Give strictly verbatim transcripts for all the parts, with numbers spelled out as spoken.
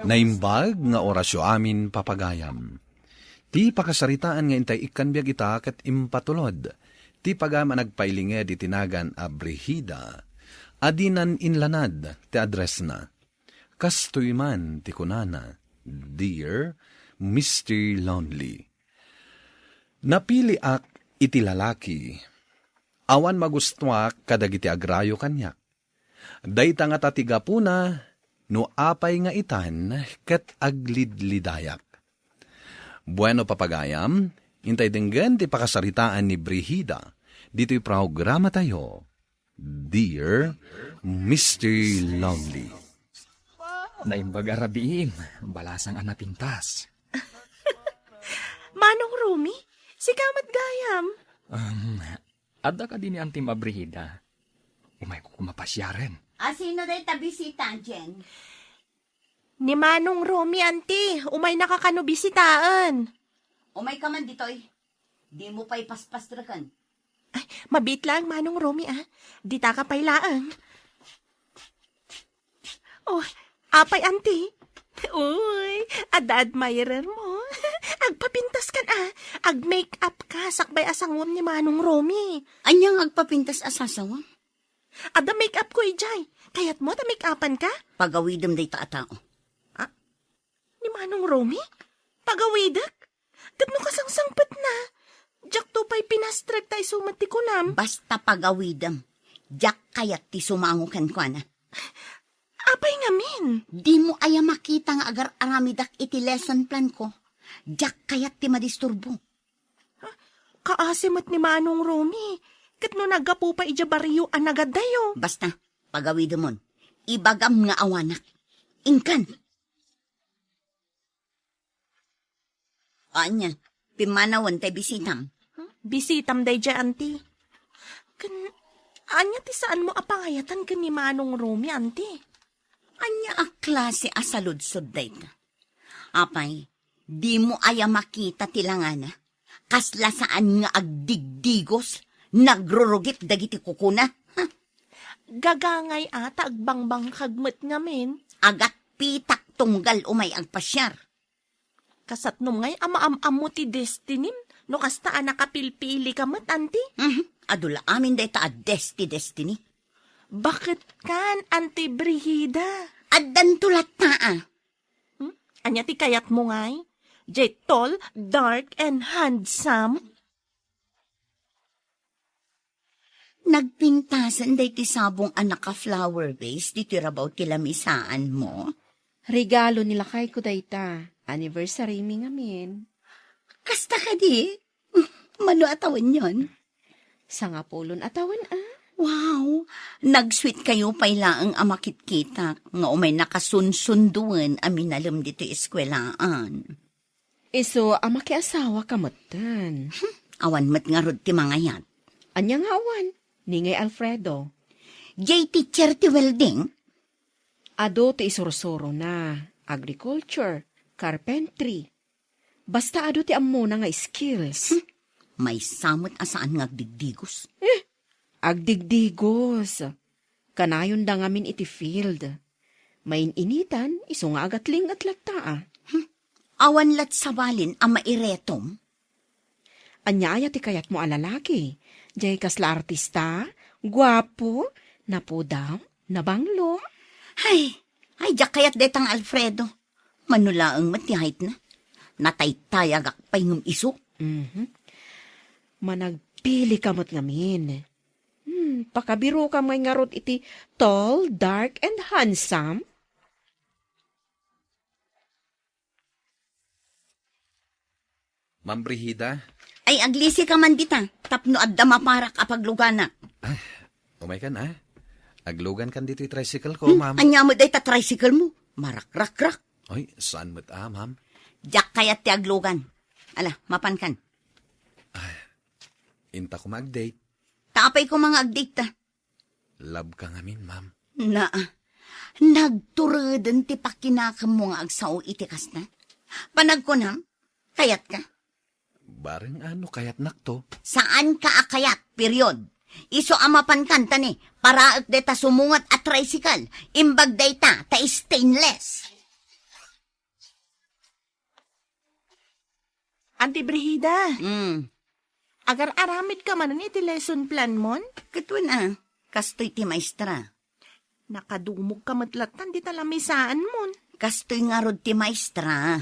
Naimbag nga orasyo amin, papagayam. Ti pakasaritaan nga intay ikkan biag ita ket impatulod ti pagayam a nagpailinged iti nagan a Brigida a dinan inlanad ti addressna. Kastoy man ti kunana, "Dear Mister Lonely, napiliak iti lalaki. Awan magustuak kadagiti agrayo kaniak. Dayta ngata ti gapuna no apay nga itan ket aglidlidayak." Bueno, papagayam, intay denggen ti pakasaritaan ni Brigida ditoy programatayo, Dear Mister Lonely. Naimbag a rabiim, balasang a napintas. Manong Romy, sika met gayam. Um, adda kadi ni Antim a Brigida? Umayko koma pasiaren. A, sino dayta bisita, Jen? Ni Manong Romy, Anti. Umaynaka kano bisitaen. Umayka man ditoy. Dimo pay paspastreken. Ay, mabiit laeng, Manong Romy, a. Ditaka pay laeng. Oh, apay, Anti? Uy, adda admirer mo. Agpapintas kan, a. Ag-make up ka, sakbay a sangom ni Manong Romy. Ania nga agpapintas a sasawem? Adda make up ko idiay. Kayatmo ta make upan ka? Pagawidem dayta a tao. A? Ni Manong Romy? Pagawidek? Ket no kasangsangpetna, diakto pay pinastrek ta isu met ti kunam. Basta pagawidem. Diak kayat ti sumango kenkuana. Apay ngamin? Dimo aya makita nga agar-aramidak iti lesson plan ko? Diak kayat ti madisturbo. Kaasi met ni Manong Romy, ket no naggapu pay idiay barrio a nagaddayo. Basta, pagawidemon. Ibagam nga awanak. Inkan! Ania, pimmanawen tay bisitam? Hmm? Bisitam daydiay, Anti. Ken, ania ti saanmo a pangayatan ken ni Manong Romy, Anti? Ania a klase a saludsod dayta? Apay, dimo aya makita ti langana? Kasla saan nga agdigdigos, nagrurugit dagiti kukuna? Huh? Gagangay a ta agbangbangkag met ngamin. Agatpitak tunggal umay agpasiar. Kasatnom ngay a maam-ammo ti destinim, no kasta a nakapilpili ka met, Anti? Mhm. Adu la amin dayta a desti-destiny. Baket kan, Anti Brigida? Addanto latta a. Hmm? Ania ti kayatmo ngay? Jay tall, dark, and handsome? Nagpintasen daytoy sabong a naka-flower vase ditoy rabaw ti lamisaanmo? Regalo ni lakayko dayta. Anniversary mi ngamin. Kasta kadi? Mano a tawenyon? Sangapulon a tawen, a. Wow! Nag-sweet kayo pay laeng a makitkitak nga umay nakasunsundoen a minalem ditoy eskuelaan. Isu a makiasawa ka metten. Hmm, awan met ngarud ti mangayat. Ania nga awan? Ni ngay Alfredo? Jay teacher ti welding? Adu ti isursurona, agriculture, carpentry. Basta adu ti ammona nga skills. Hmm, maysa met a saan nga agdigdigos. Eh, agdigdigos. Kanayonda ngamin iti field. Main-initan, isu nga agatling-et latta a. Hmm. Awan lat sabalin a mairetom? Ania aya ti kayatmo a lalaki? Jay kasla artista, guapo, napudam, nabanglo? Ay, ay, diak kayat detang Alfredo. Mano laeng met ti height na. Nataytayagak pay ngem isu. Mhm. Managpili ka met ngamin. Hmm, pakabirokam ngay ngarud iti tall, dark, and handsome? Ma'am Brigida? Ay, aglisi ka man dita, tapno adda maparak a pagluganak. Ah, umay kan, a. Aglugan kan ditoy tricycle ko, hmm, ma'am. Ania met dayta tricycle mo? Marakrakrak. Ay, saan met, a, ma'am? Diak kayat ti aglugan. Ala, mapan kan. Ah, inta ko maag-date. Ta apay ko mga ag-date ta? Love ka ngamin, ma'am. Naa, nagtureden ti pakinakemmo nga agsao iti kasta. Panagkunam, kayat ka? Bareng ano kayatnak to? Saan ka a kayat, period. Isu a mapan kan ta ni, paraek dayta sumunget a tricycle, imbag dayta ta stainless. Auntie Brigida, Mm. agar-aramidka manen iti lesson planmon? Ket wen a, kastoy ti maestra. Nakadumogka met lattan dita lamisaanmon. Kastoy ngarud ti maestra.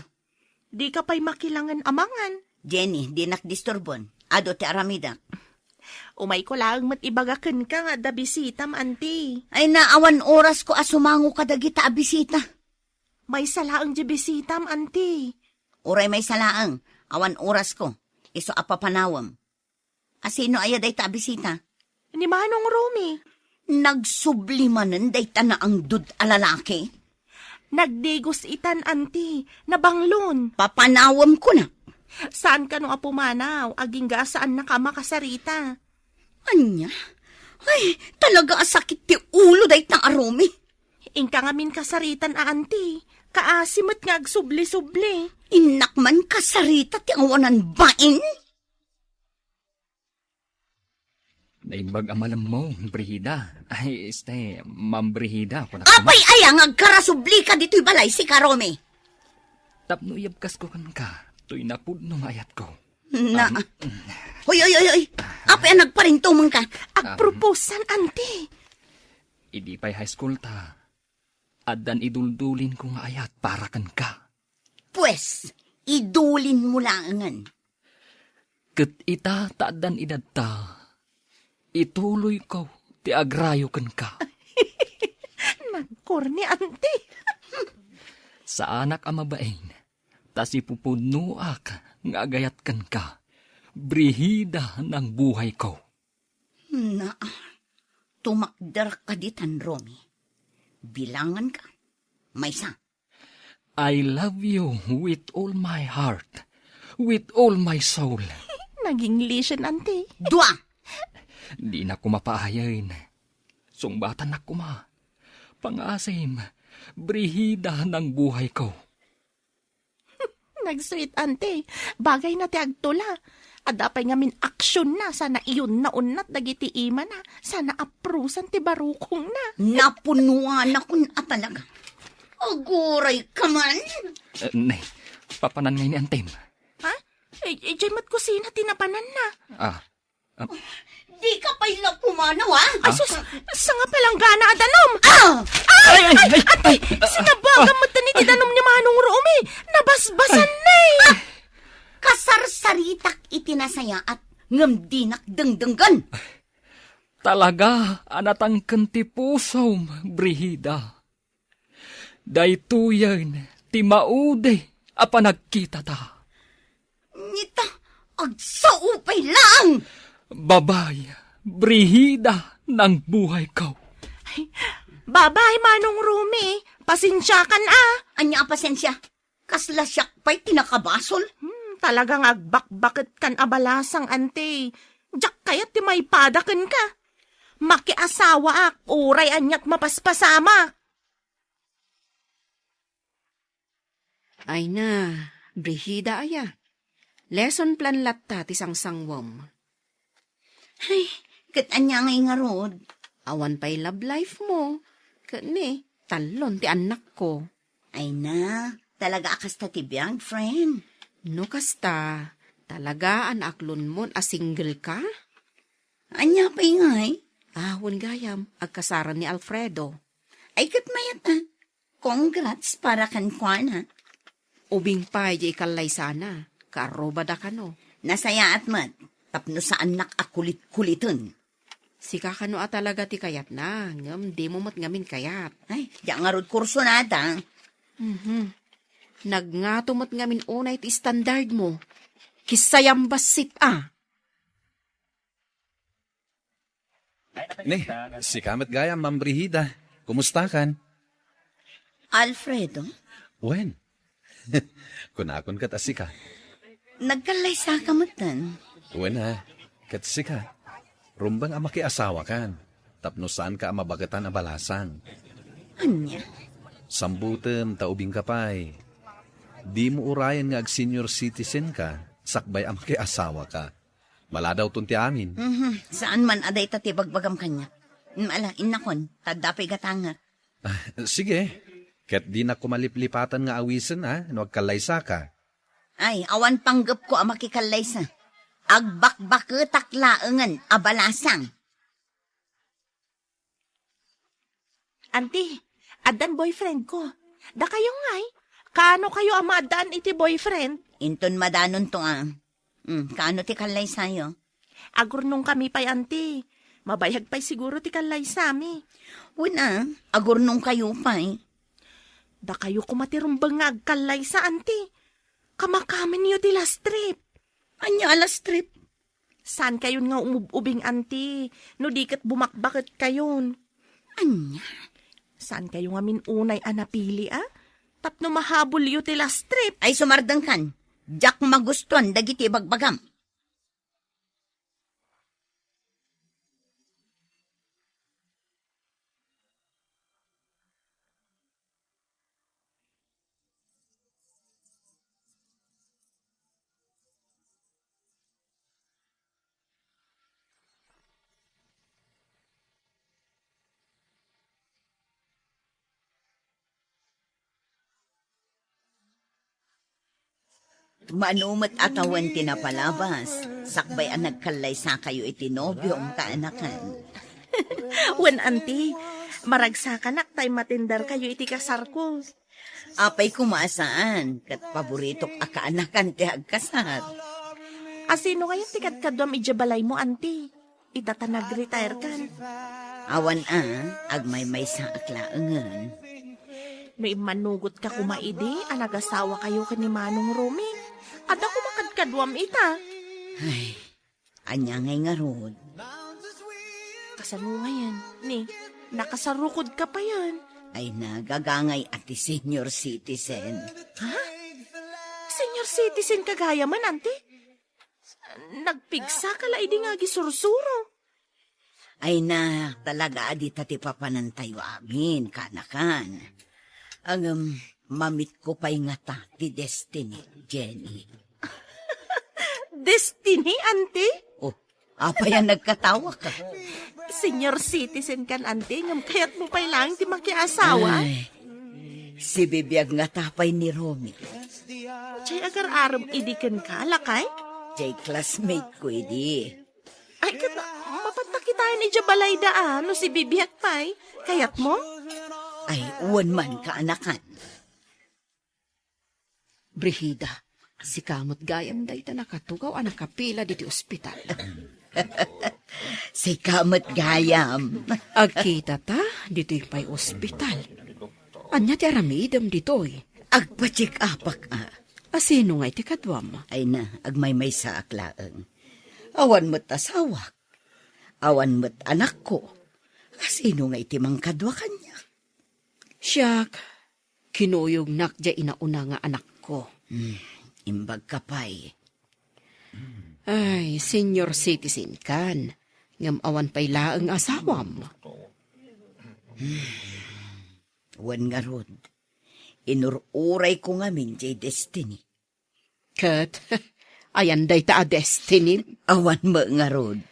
Dika pay makilangen a mangan. Jenny, dinak disturbon. Adu ti aramidek. Umayko laeng met ibaga kenka nga adda bisitam, Auntie. Ay, naawan orasko a sumango kadagita a bisita. Maysa laeng diay bisitam, Auntie. Uray maysa laeng, awan orasko. Isu a papanawem. A sino aya dayta a bisita? Ni Manong Romy. Nagsubli manen dayta naangdud a lalaki? Nagdigos itan, Auntie. Nabanglon. Papanawem kuna. Saan kano a pumanaw, agingga a saannaka a makasarita. Ania? Ay, talaga a sakit ti ulo dayta a Romy. Inka ngamin kasaritan a, Auntie. Kaasi met nga agsubli-subli. Innak man kasarita ti awanan bain? Naimbag a malemmo, Brigida. Ay, este, Ma'am Brigida, kunak. Apay aya nga agkarasublika ditoy balay, sika, Romy? Tapno iyabkasko kenka, toy napudno nga ayatko. Na. Am, Hoy, hoy, hoy, hoy. Apay a nagparintumengka? Agproposan, Auntie. Idi pay high school ta, addan iduldulinko nga ayat para kenka. Pues, idulinmo laengen. Ket ita ta addan edadta, ituloyko ti agrayo kenka. Nagkorni, Auntie. Saanak a mabain, ta sipupudnoak nga agayat kenka, Brigida ng buhay ko. Na, tumakder ka ditan, Romy. Bilangan ka. Maysa. I love you with all my heart, with all my soul. Nag-English, Auntie. Dua! Dinak koma paayen. Sungbatannak koma. Pangasim, Brigida ng buhay ko. Nag-sweet, Auntie. Bagay na ti agtula. Adda pay ngamin aksyon na, sana iyon naunnat dagiti imana, sana aprusan ti barukongna. Napunuanakon a talaga. Aguray ka man! Eh, ne, papanan ngay ni Antem? Ha? Eh, eh, diay met kusina ti napananna. Ah, ah. Di ka pay la pumanaw, ah? Ay, sus! Sanga palanggana a danum! Ah! Ay, ay, ay, ay, Auntie! Ay! Sinabuagam met iti danum ni Manong Romy! Nabasbasan na, eh! Ah! Kasarsaritak iti nasayaat, ngem dinak dengdenggen. Talaga a natangken ti pusom, Brigida. Daytoyen ti maudi a panagkitata. Ngita, agsao pay laeng! Babay, Brigida ng buhay ko. Ay, babay, Manong Romy. Pasensiakan, ah. Ania a pasensia? Kasla siak pay ti nakabasol. Hmm, talagang agbakbaketkan a balasang, Auntie. Diak kayat ti maipada kenka. Makiasawaak, uray aniat mapaspasamak. Ay na, Brigida aya. Lesson plan latta ti sangsangwem. Ay, ket ania ngay ngarud? Awan pay love life mo. Ket ni, tallon ti annakko. Ay na, talaga a kasta ti biag, friend. No kasta, talaga a naaklonmon a single ka? Ania pay ngay? Ah, wen gayam, agkasaran ni Alfredo. Ay, ket mayat a. Congrats para kenkuana. Ubing pay diay ikallaysana, kaarrubada kano. Nasayaat met, tapno saannak a kulit-kuliten. Sika kano a talaga ti kayatna, ngem dimo met ngamin kayat. Ay, diak ngarud kursunada. Mhm. Nagngato met ngamin unay ti standard mo. Kisayam bassit a. Ni, sika met gayam, Ma'am Brigida. Kumustakan? Alfredo? Wen. Kunakon ket a sika. Nagkallaysaka metten. Wen a, ket sika. Rumbeng a makiasawakan. Tapno saanka a mabaketan a balasang. Ania? Sambutem ta ubingka pay. Dimo urayen nga ag-senior citizen ka, sakbay a makiasawaka. Maladawton ti amin. Mhm. Saan man a dayta ti bagbagam kaniak. Mm, ala, innakon, ta adda pay gatangek. Ah, sige. Ket dinak koma liplipatan nga awisen, a, no agkallaysaka. Ay, awan panggepko a makikallaysa. Agbakbaketak laengen a balasang. Auntie, addan boyfriend ko. Dakayo ngay, kaano kayo a maaddaan iti boyfriend? Inton madanonto a. Hmm, kaano ti kallaysayo? Agurnongkami pay, auntie. Mabayag pay siguro ti kallaysami. Wen a, agurnongkayo pay. Dakayo koma ti rumbeng nga agkallaysa, auntie. Kamakamenyo ti last trip. Ania a last trip? Saankayon nga umub-ubing, auntie, no di ket bumakbaketkayon. Ania? Saankayo ngamin unay a napili, a? Tapno mahabulyo ti last trip. Ay, sumardengkan. Diak magustuan dagiti ibagbagam. Mano met a tawen ti napalabas, sakbay a nagkallaysakayo iti nobiom, kaanakan? Wen, auntie, maragsakanak tay matenderkayo iti kasarko. Apay koma a saan, ket paboritok a kaanakan ti agkasar. A sino ngayen ti kadkaduam idiay balaymo, auntie? Ita ta nag-retire kan. Awan a, agmaymaysaak laengen. No immanugotka koma idi a nagasawakayo ken ni Manong Romy, adda koma kadkaduam ita. Ay, ania ngay ngarud? Kasano ngayen? Ni, nakasarukodka payen? Ay, nagagangay a ti senior citizen. Ha? Senior citizen ka gayamen, auntie? Nagpigsaka la idi nga agisursuro. Ay na, talaga a dita ti papanantayo amin, kaanakan. Ngem, mamitko pay ngata ti destiny, Jenny. Destiny, auntie? Oh, apay a nagkatawaka? Senior citizen kan, auntie, ngem kayatmo pay laeng ti makiasawa? Ay, sibibiag ngata pay ni Romy. Jay agar-arem idi kenka, lakay? Jay classmate ko idi. Ay, ket, mapanna kitaen idiay balayda a, no sibibiag pay. Kayatmo? Ay, wen man, kaanakan. Brigida, sika met gayam dayta nakatugaw a nakapila ditoy ospital. Sika met gayam. Agkitata ditoy pay ospital. Ania ti aramidem ditoy? Agpa-check-upak a. A sino ngay ti kaduam? Ay na, agmaymaysaak laeng. Awan met asawak. Awan met anakko. A sino ngay ti mangkadua kaniak? Siak, kinuyognak diay inauna nga anakko. Hmm, imbagka pay. Ay, senior citizen kan, ngem awan pay laeng asawam. Wen ngarud, inur-urayko ngamin diay destiny. Ket, ayan dayta a destiny? Awan met ngarud.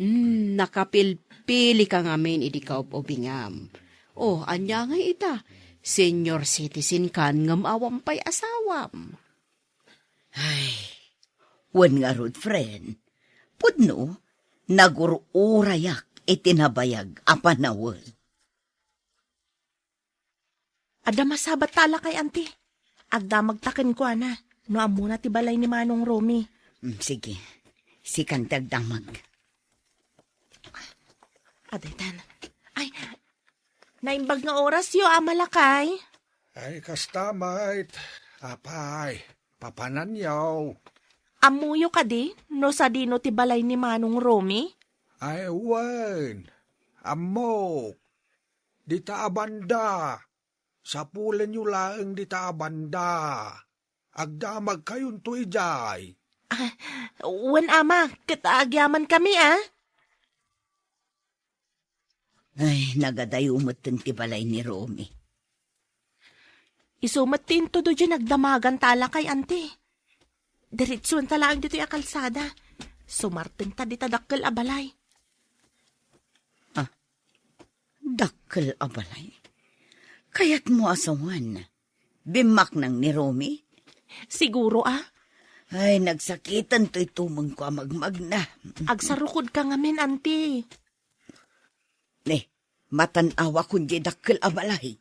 Hmm, nakapilpilika ngamin idi kaub-ubingam. Oh, ania ngay ita? Senior citizen kan ngem awan pay asawam. Ay, wen ngarud, friend. Pudno, nagur-urayak iti nabayag a panawen. Adda masabat ta a lakay, auntie. Agdamagta kenkuana, no ammona ti balay ni Manong Romy. Mm, sige. Sikan ti agdamag. Adaytan. Ay, naimbag nga orasyo, a lakay. Ay, kasta met. Apay, papananyo. Ammoyo kadi no sadino ti balay ni Manong Romy? Ay, wen. Ammok. Dita a banda. Sapulenyo laeng dita a banda. Agdamagkayonto idiay. Ah, wen, ama, ket agyamankami, a? Ay, nagadayo metten ti balay ni Romy. Isu met ti intudo diay nagdamaganta a lakay, auntie. Diretsuenta laeng ditoy a kalsada. Sumartengta dita dakkel a balay. Ah, dakkel a balay? Kayatmo a sawen, bimmaknang ni Romy? Siguro, a. Ay, nagsakiten toy tumengko a magmagna. Agsarukodka ngamin, Auntie. Ne, matan-awakon diay dakkel a balay.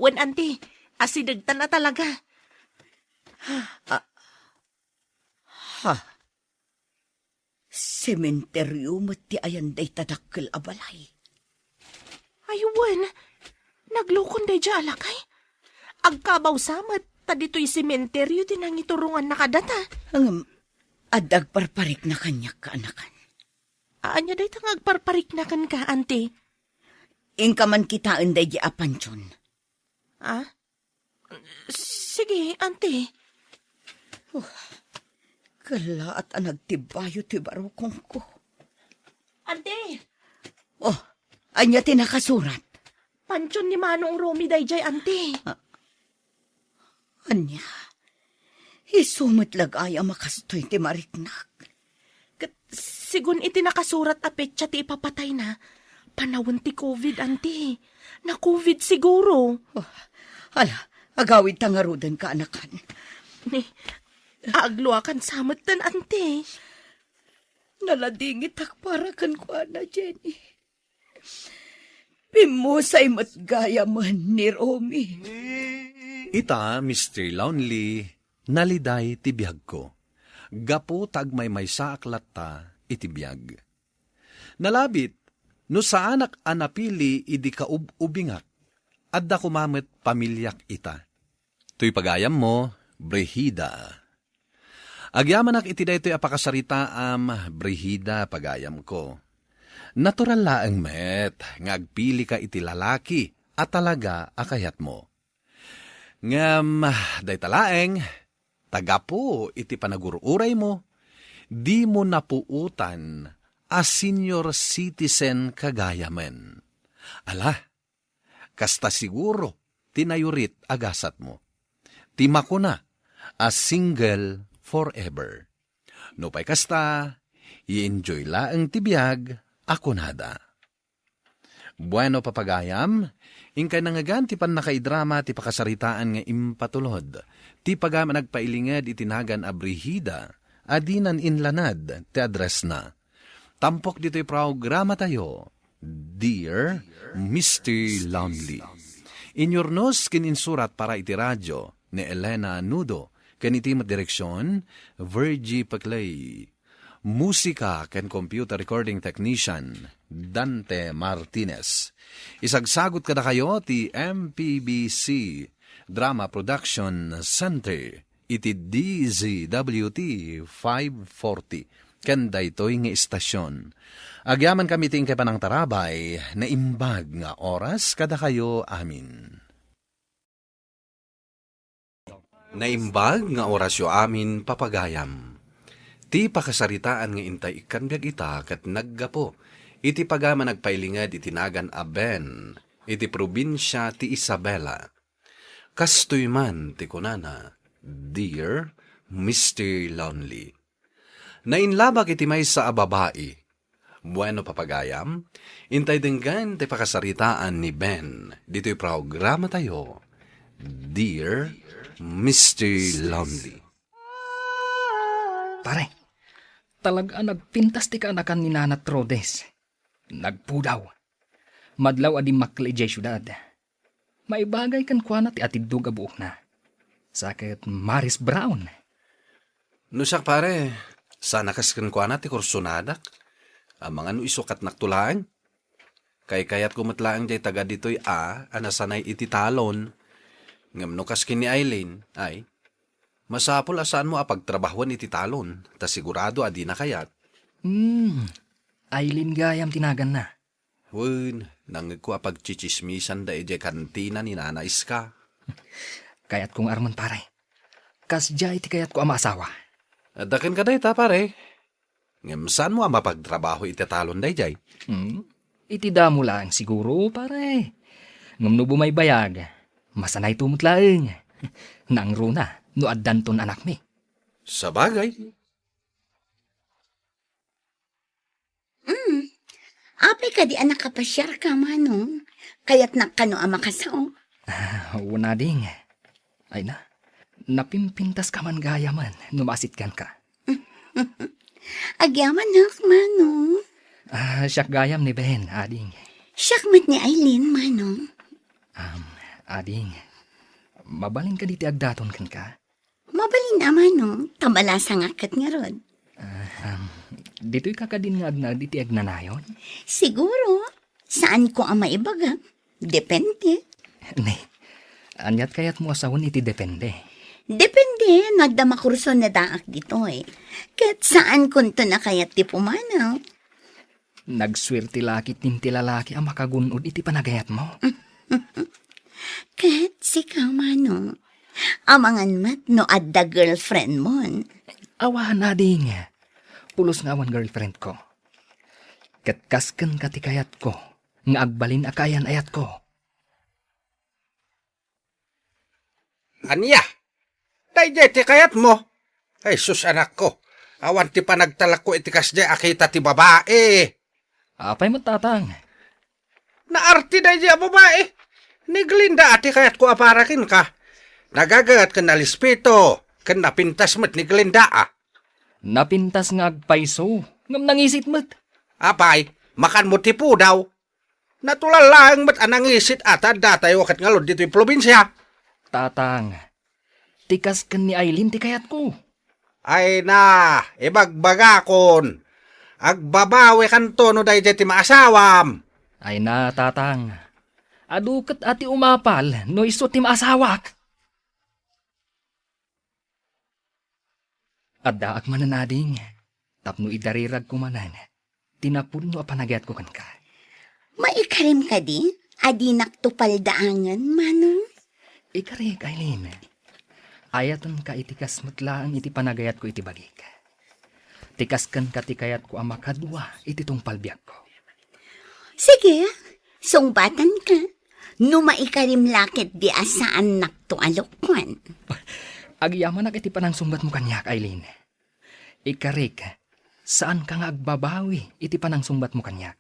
Wen, Auntie, asidegtan a talaga. Ah, ha? Sementeryo met ti ayan dayta dakkel a balay. Ay, wen, naglukon daydiay a lakay. Agkabaw sa met, ta ditoy sementeryo ti nangituronganna kadata. Ngem, adda agparparikna kaniak, kaanakan. Ania dayta nga agparparikna kenka, Auntie? Inka man kitaen daydiay a pantion. Ah? Sige, Auntie. Oh, kalaat a nagtibayo ti barukongko. Auntie! Oh, ania ti nakasurat? Pantion ni Manong Romy daydiay, Auntie. Ah, ania? Isu met la gayam a kastoy ti mariknak. Ket segun iti nakasurat a petsa ti ipapatayna, panawen ti covid, Auntie. Na-covid siguro. Oh, ala, agawidta ngaruden, kaanakan. Ni, agluakan sa metten, Auntie. Naladingitak para kenkuana, Jenny. Pimmusay met gayamen ni Romy. Ita, Mister Lonely, naliday ti biagko. Gapu ta agmaymaysaak latta iti biag. Nalabit, no saanak a napili idi kaub-ubingak, adda koma met pamiliak ita. Toy pagayammo, Brigida. Agyamanak iti daytoy a pakasaritaam, Brigida, pagayamko. Natural laeng met nga agpilika iti lalaki a talaga a kayatmo. Ngem dayta laeng, ta gapu iti panagur-uraymo, dimo napuotan a senior citizen ka gayamen. Ala, kasta siguro ti nayurit a gasatmo. Ti makuna a single forever. Nupay kasta, i-enjoy laeng ti biag a kunada. Bueno, papagayam, inkay nangngegan ti pannakaidrama ti pakasaritaan nga impatulod. Ti pagayam a nagpailinged iti nagan a Brigida, a dinan inlanad ti addressna. Tampok ditoy programatayo, Dear Mister Lonely. Inyurnos ken insurat para iti radio ni Elena Nudo, ken iti met direksion, Virgie Paclay. Musika ken computer recording technician, Dante Martinez. Isagsagot kadakayo ti M P B C Drama Production Center iti D Z W T five forty ken daytoy nga istasion. Agyamankami ti inkay panangtarabay, naimbag nga oras kadakayo amin. Naimbag nga orasyo amin, papagayam. Ti pakasaritaan nga intay ikkan biag ita ket naggapu iti pagayam a nagpailinged iti nagan a Ben iti probinsia ti Isabela. Kastoy man ti kunana, Dear Mister Lonely. Nainlabak iti maysa a babai. Bueno, papagayam, intay denggen ti pakasaritaan ni Ben ditoy programatayo, Dear Mister Lonely. Pare, talaga a nagpintas ti kaanakan ni Nanat Rhodes. Nagpudaw. Madlaw a dimmakkel idiay siudad. Maibagay kenkuana ti atiddog a buokna. Sa ket Maris Brown. No siak, pare, saan a kas kenkuana ti kursonadak. Amangan no isukatnakto laeng. Kaykayatko met laeng diay taga ditoy a, a nasanay iti talon. Ngem no kas ken ni Eileen, ay, masapul a saanmo a pagtrabahoen iti talon, ta sigurado a dina kayat. Hmm, Eileen gayam ti naganna. Wen, nangngegko a pagtsitsismisanda idiay kantina ni Nana Iska. Kayatko nga armen, pare. Kasdiay ti kayatko a maasawa. Adda kenka dayta, pare. Ngem saanmo a mapagtrabaho iti talon daydiay? Hmm? Iti damo laeng siguro, pare. Ngem no bumaybayag, masanayto met laeng. Nangruna no addanton anakmi. Sabagay. Mm. Apay kadi a nakapasiarka, Manong? Kayatnak kano a makasao? Ah, wen, ading. Ay na, Napimpintaska man gayamen no maasitganka. Agyamanak, Manong. Ah, siak gayam ni Ben, ading. Siak met ni Aileen, Manong. Um, ading, mabalin kadi ti agdaton kenka? Mabalin a, Manong, ta malasangak ket ngarud. Ah, um, ditoy ka kadin nga agnaed iti agnanayon? Siguro. Saanko a maibaga. Depende. Ne, aniat kayatmo a sawen iti depende? Depende, no adda makurson a daak ditoy. Ket saankonto a kayat ti pumanaw. Nagsuerte la ketdin ti lalaki a makagun-od iti panagayatmo. Ket sika, Manong, amangan met no adda girlfriendmon. Awan, ading. Pulos nga awan girlfriendko. Ket kas kenka ti kayatko nga agbalin a kaayan-ayatko. Ania? Daydiay ti kayatmo? Ay, sus, anakko. Awan ti panagtalekko iti kasdiay a kita ti babai. Apay met, Tatang? Naarti daydiay a babai. Ni Glenda a ti kayatko a para kenka. Nagagat ken nalispito, ken napintas met ni Glenda a. Napintas nga agpayso, ngem nangisit met. Apay, makanmo ti pudaw? Natural laeng met a nangisit a ta addatayo ket ngalud ditoy probinsia. Tatang, ti kas ken ni Aileen ti kayatko. Ay na, ibagbagakon. Agbabawikanto no daydiay ti maasawam. Ay na, Tatang. Adu ket a ti umapal no isu ti maasawak. Addaak manen, ading, tapno idariragko manen ti napudno a panagayatko kenka. Maikarim kadi a dinakto paldaangen, Manong? Ikarik, Aileen. Ayatenka iti kas met laeng iti panagayatko iti bagik. Ti kas kenka ti kayatko a makadua iti tungpal biagko. Sige, sungbatanka. No maikarim la ketdi a saannakto a lokkoan. Agyamanak iti panangsungbatmo kaniak, Aileen. Ikarik, saanka nga agbabawi iti panangsungbatmo kaniak.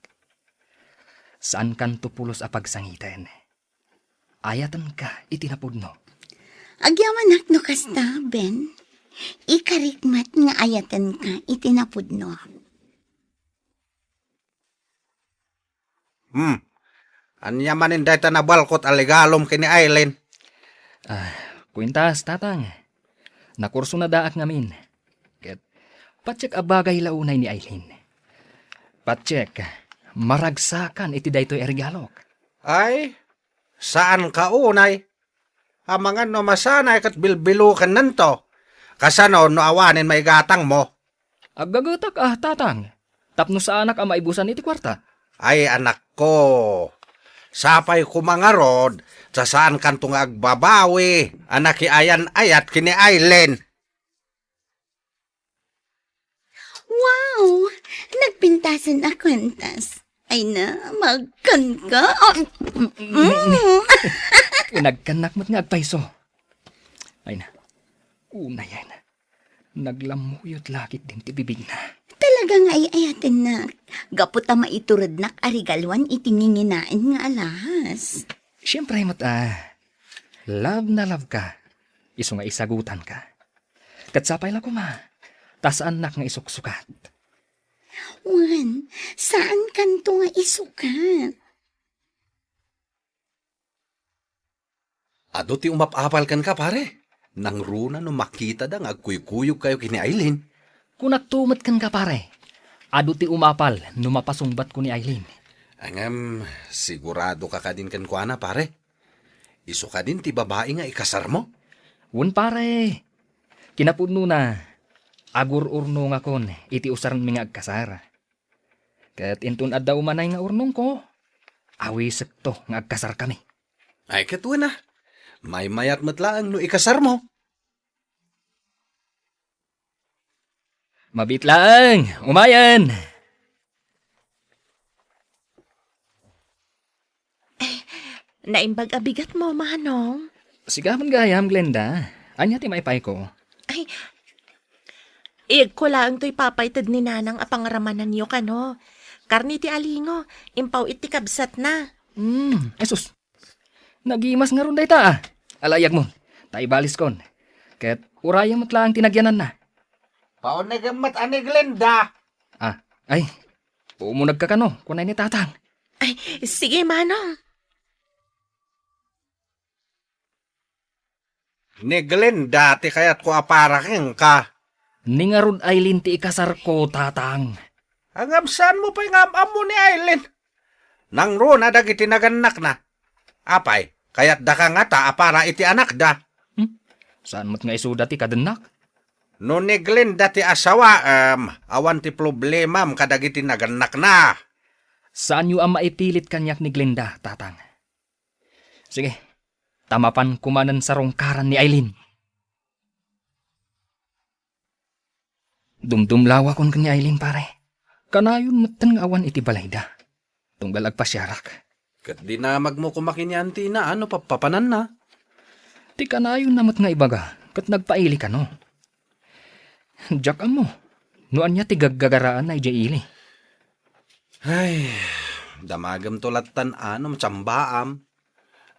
Saankanto pulos a pagsangiten. Ayatenka iti napudno. Agyamanak no kasta, Ben. Ikarik met nga ayatenka iti napudno. Hmm. Ania manen dayta nabalkot a legalom ken ni Aileen? Ah, kuentas, Tatang. Nakurso na daak ngamin. Ket, patiek a bagay la unay ni Aileen. Patiek, maragsakan iti daytoy a regalok. Ay, saanka unay. Amangan no masanay ket bilbilukennanto. Kasano no awanen maigatangmo? Aggagetak a, Tatang, tapno saanak a maibusan iti kuarta. Ay, anakko, sapay koma ngarud ta saankanto nga agbabawi a nakiayan-ayat ken ni Aileen. Wow! Nagpintasen a kuentas. Ay na, magkan ka. Ah, mm. Nagkannak met nga agpayso. Ay na, unayen. Naglammuyot la ketdin ti bibigna. Talaga nga ay-ayatennak. Gapu ta maiturednak a regaluan iti nginginaen nga alahas. Siempre met a, love na love ka. Isu nga isagutanka. Ket sapay la koma, ta saannak nga isuksukat. Wen, saankanto nga isukat. Adu ti umap-apal kenka, pare. Nangruna no makitada nga agkuykuyogkayo ken ni Aileen. Kunakto met kenka, pare. Adu ti umapal no mapasungbatko ni Aileen. Ngem, siguradoka kadin kenkuana, pare? Isu kadin ti babai nga ikasarmo? Wen, pare. Kinapudnona, agur-urnongakon iti usarmi nga agkasar. Ket inton adda umanay nga urnongko, awisekto nga agkasarkami. Ay, ket wen a, maymayat met laeng no ikasarmo. Mabiit laeng, umayen! Eh, naimbag a bigatmo, Manong. Sika met gayam, Glenda. Ania ti maipayko? Ay, iyegko laeng toy papaited ni Nanang a pangaramananyo kano. Karne ti alingo, impaw iti kabsatna. Hmm, ay sus. Nagimas ngarud dayta, a. Ala, iyegmo. Ta ibaliskon. Ket urayem met laeng ti nagyananna. Paunegem met a ni Glenda. Ah, ay, umunegka kano, kunay ni Tatang. Ay, sige, Manong. Ni Glenda ti kayatko a para kenka. Ni ngarud Aileen ti ikasarko, Tatang. Ngem saanmo pay nga am-ammo ni Aileen? Nangruna dagiti nagannakna. Apay, kayatdaka ngata a para iti anakda? Hmm? Saan met nga isuda ti kadennak? No ni Glenda ti asawaem, awan ti problemam kadagiti nagannakna. Saanyo a maipilit kaniak ni Glenda, Tatang. Sige, ta mapanko manen sarungkaran ni Aileen. Dumdumlawakon ken ni Aileen, pare. Kanayon metten nga awan iti balayda. Tunggal agpasiarak. Ket dinamagmo koma ken ni Antina, no pappapananna? Ti kanayonna met nga ibaga, ket nagpaili kano. Diak ammo, no ania ti gaggagaraanna idiay ili. Ay, damagemto lattan a no matsambaam.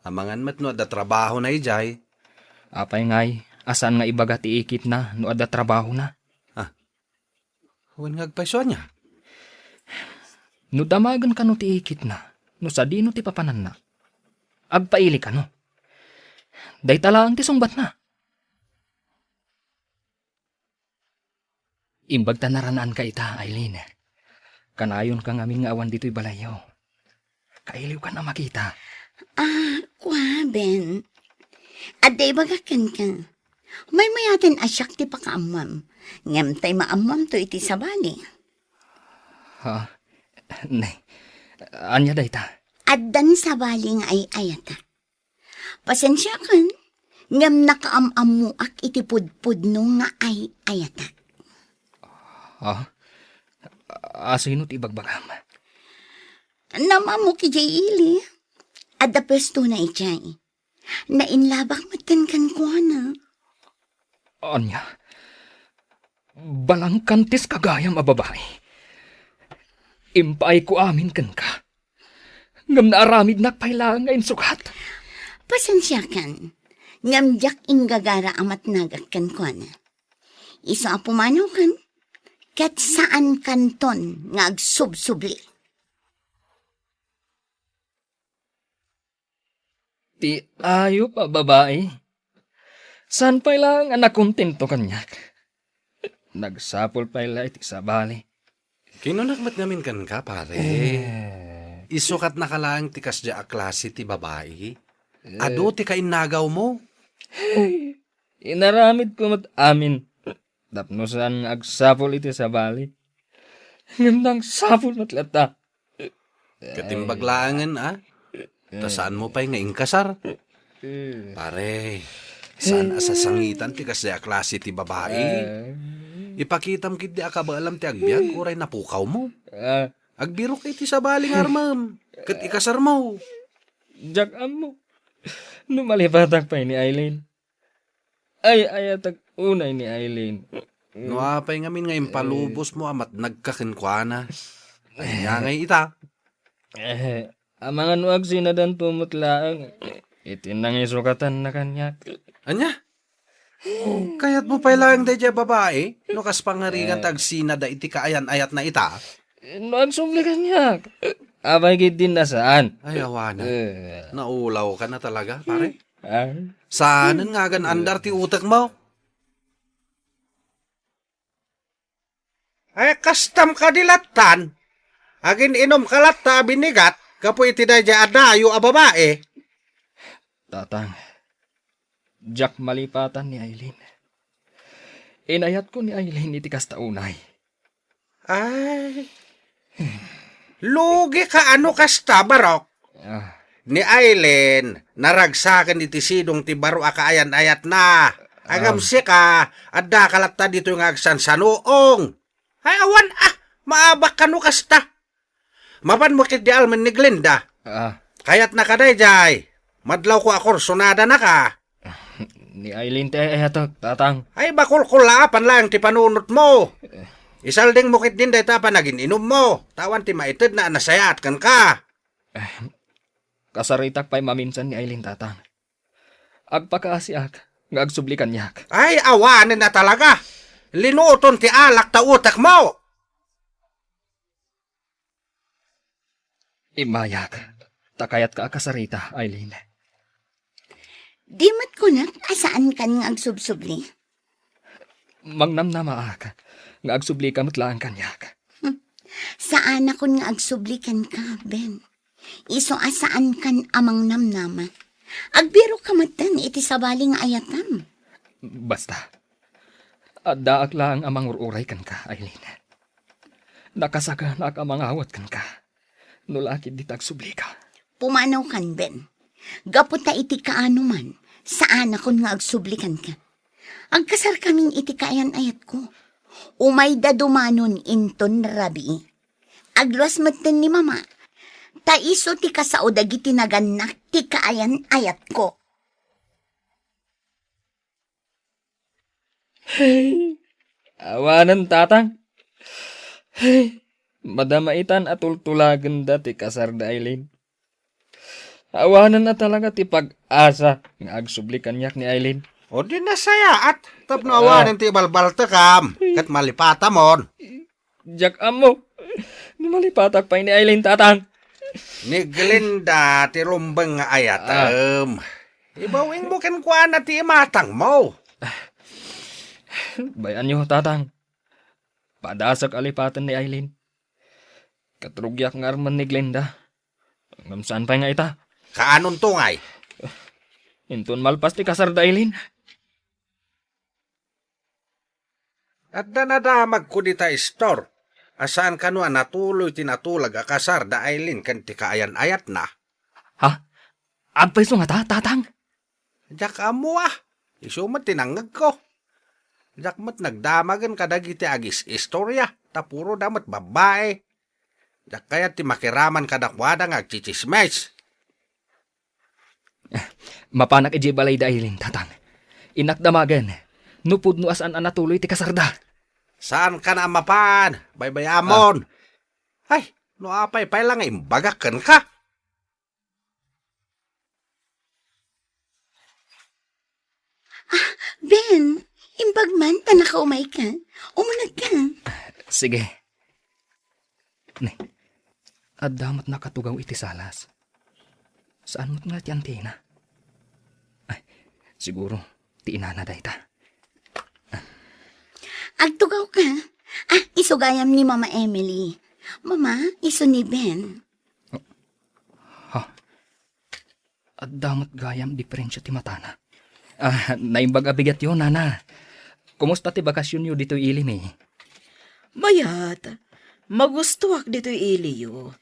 Amangan met no adda trabahona idiay. Apay ngay, a saan nga ibaga ti ikitna no adda trabahona? Ah, wen nga agpayso ania? No damagen kano ti ikitna, no sadino ti papananna, agpaili kano. Dayta laeng ti sungbatna. Imbag ta naranaanka ita, Aileen. Kanayonka ngamin nga awan ditoy balayyo. Kailiwkan a makita. Ah, kua, Ben. Adda ibagak kenka. Maymayaten a siak ti pakaammoam. Ngem tay maammoamto iti sabali. Ha? Ne. Ania dayta? Addan sabali nga ay-ayatak. Pasensiakan, ngem nakaam-ammoak iti pudpudno nga ay-ayatak. Ha? Asino ti ibagbagam? Nam-ammok idiay ili. Adda puestona idiay. Nainlabak metten kenkuana. Ania? Balangkantis kagayam a babai. Impaayko amin kenka. Ngem naaramidnak pay laeng nga insukat. Pasensiakan, ngem diak inggagara a matnagak kenkuana. Isu a pumanawkan, ket saankanton nga agsubsubli. Ti ayup a babai. Saan pay laeng a nakontento kaniak? Nagsapul pay la iti sabali. Kinunak met ngamin kenka, pare. Eh. Isukatnaka laeng ti kasdiay a klase ti babai. Eh. Adu ti kainnagawmo. Inaramidko met amin tapno saan nga agsapul iti sabali. Ngem nagsapul met latta. Ket imbag laengen, a? Ta saanmo pay nga inkasar? Pare, saan a sasangitan ti kasdiay a klase ti babai. Ipakitam ketdi a kabaelam ti agbiag uray napukawmo. Agbirok iti sabali nga armem, ket ikasarmo. Diak ammo. No malipatak pay ni Aileen. Ay-ayatak unay ni Aileen. No apay ngamin nga impalubosmo a matnagka kenkuana? Ania ngay ita? Eh, amangan no agsinadanto met laeng iti nangisukatanna kaniak. Ania? Kayatmo pay laeng daydiay a babai? No kas pangarigan ta agsinada iti kaayan-ayatna ita? No agsubli kaniak. Apay ketdin a saan? Ay, awanen. Eh. Naulawka na talaga, pare. Ah. Saanen nga agan-andar ti utekmo? Ay, kastam kadi lattan. Agin-inumka latta a binigat gapu iti daydiay a dayo a babai. Tatang, diak malipatan ni Aileen. Inayatko ni Aileen iti kasta unay. Ay. Lugi ka ano kasta, Barok? Ah. Ni Aileen, naragsaken iti sidong ti baro a kaayan-ayatna. Agam Ah. sika, adda ka latta ditoy nga agsansanuong. Ay, awan, ah, maabak kano kasta. Mapanmo ketdi almen ni Glenda. Ah. Kayatna ka daydiay. Madlawko a kursunada naka. Ni Aileen ti ay-ayatek, Tatang. Ay, bakulkulaapan laeng ti panunotmo. Isaldingmo ketdin dayta a panagin-inummo. Ta awan ti maitedna a nasayaat kenka. Eh, kasaritak pay maminsan ni Aileen, Tatang. Agpakaasiak, nga agsubli kaniak. Ay, awanen a talaga. Linuton ti alak ta utekmo. Immayak, ta kayatka a kasarita, Aileen. Di met kunak a saankan nga agsubsubli? Mangnamnamaak nga agsublika met laeng kaniak. Hmm. Saanakon nga agsubli kenka, Ben. Isu a saankan a mangnamnama. Agbirokka metten iti sabali nga ayatem. Basta, addaak laeng a mangur-uray kenka, Aileen. Nakasakanak a mangawat kenka, no la ketdi ta agsublika. Pumanawkan, Ben. Gapu ta iti kaano man, saanakon nga agsubli kenka. Agkasarkamin iti kaayan-ayatko. Umayda dumanon inton rabii. Agluas metten ni Mama. Ta isu ti kasao dagiti nagannak ti kaayan-ayatko. Hey, awanen, Tatang. Hey, madama itan a tultulagenda ti kasarda, Aileen. Awanen a talaga ti pag-asa nga agsubli kaniak ni Aileen. O di nasayaat, tapno awanen ti ibalbaltekam, ket malipatamon. Diak ammo. No malipatak pay ni Aileen, Tatang. Ni Glenda ti rumbeng nga ayatem. Ibawingmo kenkuana ti imatangmo. Bay-anyo, Tatang. Padasek a lipaten ni Aileen. Ket rugiak nga armen ni Glenda. Ngem saan pay nga ita? Kaanonto ngay? Inton malpas ti kasarda, Aileen. Adda nadamagko dita istor a saan kano a natuloy ti natulag a kasar da Aileen ken ti kaayan-ayatna. Ha? Agpayso ngata, Tatang? Diak ammo a. Isu met ti nangngegko. Diak met nagdamagen kadagiti agis-istoria, ta puro da met babbai. Diak kayat ti makiraman kadakuada nga agtsitsismis. Mapanak idiay balay da Aileen, Tatang. Innak damagen no pudno a saan a natuloy ti kasarda. Saankan a mapan, baybay-amon. Ah. Ay, no apay pay la nga imbagak kenka? Ah, Ben, imbag man ta nakaumayka. Umunegka. Sige. Ne, adda met nakatugaw iti salas. Saan met nga ti antina? Ay, siguro, ti inana dayta. Agtugawka. Ah, isu gayam ni Mama Emily. Mama, isu ni Ben. Ha? Adda met gayam diferensia ti matana. Ah, naimbag a bigatyo, Nana. Kumusta ti bakasionyo ditoy ili mi? Mayat. Magustoak ditoy iliyo.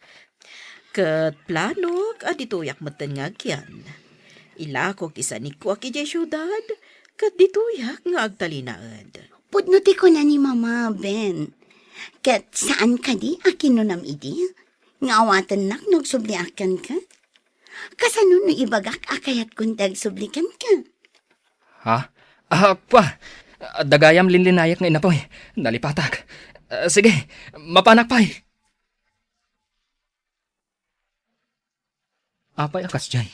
Ket planok a ditoyak metten nga agyan. Ilako ti sanikko a idiay siudad, ket ditoyak nga agtalinaed. Pudno ti kuna ni Mama, Ben. Ket saan kadi a kinunam idi? Nga awatennak no agsubliak kenka? Kasano no ibagak a kayatkon ti agsubli kenka? Ha? Ah, kwa! Adda gayam linlinayak nga inapoy. Nalipatak. Ah, sige, mapanak pay. Apay a kasdiay?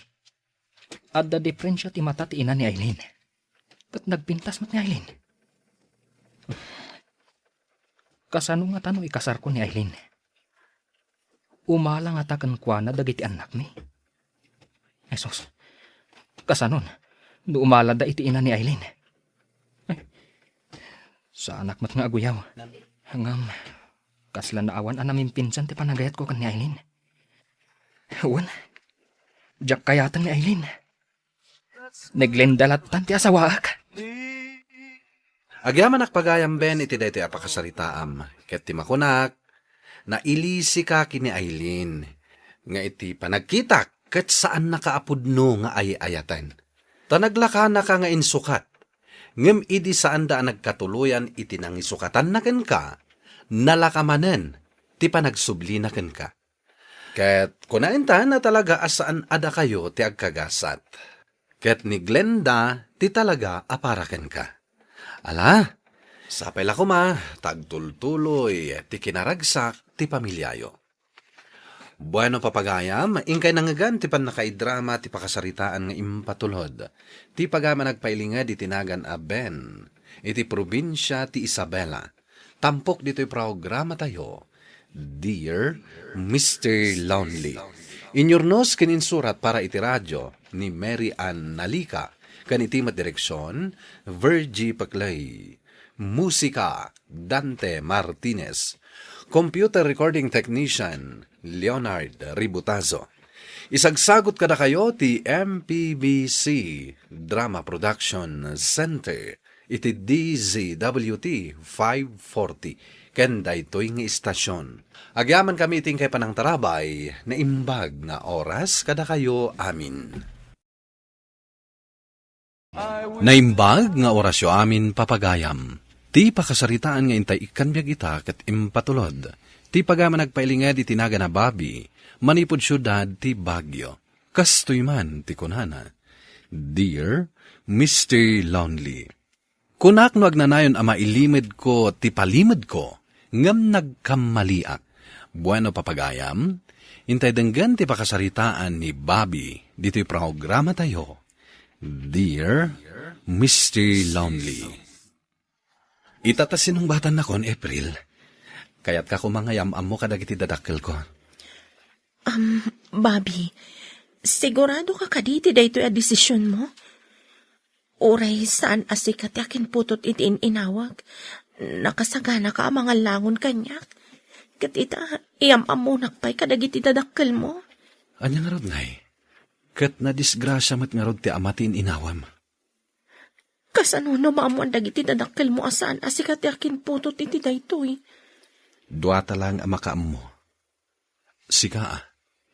Adda diferensia ti mata ti ina ni Aileen. Ket nagpintas met ni Aileen. Kasano ngata no ikasarko ni Aileen? Umala ngata kenkuana dagiti annakmi? Jesus, kasanon no umalada iti ina ni Aileen? Ay, saanak met nga aguyaw. Ngem, kasla naawan a namimpinsan ti panagayatko ken ni Aileen. Wen, diak kayaten ni Aileen. Ni Glenda lattan ti asawaak. Agyamanak pagayam, Ben, iti daytoy a pakasaritaam. Ket ti makunak, nailisika ken ni Aileen nga iti panagkitak ket saannaka a pudno nga ay-ayaten. Ta naglakanaka nga insukat, ngem idi saanda a nagkatuloyan iti nangisukatanna kenka, nalaka manen ti panagsublina kenka. Ket kuna intan a talaga a saan a dakayo ti agkagasat. Ket ni Glenda ti talaga a para kenka. Ala, sapay la koma ta agtultuloy ti kinaragsak ti pamiliayo. Bueno, papagayam, inkay nangngegan ti pannakaidrama ti pakasaritaan nga impatulod ti pagayam a nagpailinged iti nagan a Ben, iti probinsia ti Isabela. Tampok ditoy programatayo, Dear Mister Lonely. Inyurnos ken insurat para iti radio ni Mary Ann Nalica, ken iti met direksion, Virgie Paclay. Musika, Dante Martinez. Computer recording technician, Leonard Ributazo. Isagsagot kadakayo ti M P B C Drama Production Center iti D Z W T five forty ken daytoy nga istasion. Agyamankami iti inkay panangtarabay, naimbag nga oras kadakayo amin. Naimbag nga orasyo amin, papagayam. Ti pakasaritaan nga intay ikkan biag ita ket impatulod ti pagayam a nagpailinged iti nagan a Bobby manipud siudad ti Baguio. Kastoy man ti kunana, Dear Mister Lonely. Kunak no agnanayon a mailimedko ti palimedko, ngem nagkammaliak. Bueno, papagayam, intay denggen ti pakasaritaan ni Bobby ditoy programatayo, Dear Mister Lonely. Ita ta sinungbatannakon, April. Kayatka koma nga iyam-ammo kadagiti dadakkelko. Um, Bobby, sigurado ka kadi ti daytoy a desisionmo? Uray saan a sika ti akinputot iti in-inawak, nakasaganaka a mangallangon kaniak. Ket ita, iyam-ammonak pay kadagiti dadakkelmo. Ania ngarud ngay? Ket nadisgrasia met ngarud ti ama ti in-inawam. Kasano no maammoan dagiti dadakkelmo a saan a sika ti akinputot iti daytoy? Duata lang a makaammo. Sika a,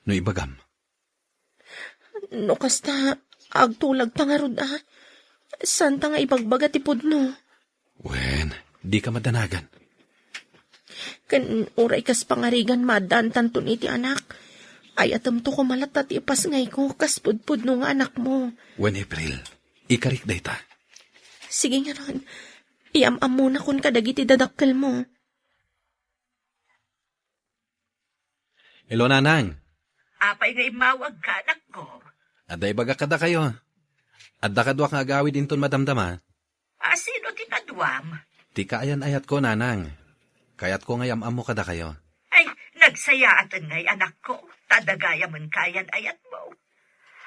no ibagam. No kasta, agtulagta ngarud a. Saanta nga ibagbaga ti pudno. Wen, dika madanagan. Ken uray kas pangarigan, maaddaantanton iti anak. Ayatemto koma latta ti ipasngayko kas pudpudno nga anakmo. Wen, April, ikarik dayta. Sige ngarud, iyam-ammonakon kadagiti dadakkelmo. Hello, Nanang. Apay nga immawagka, anakko? Adda ibagak kadakayo. Adda kaduak nga agawid inton madamdama. A, sino ti kaduam? Ti kaayan-ayatko, Nanang. Kayatko nga iyam-ammo kadakayo. Ay, nagsayaaten ngay, anakko, ta adda gayamen kaayan-ayatmo.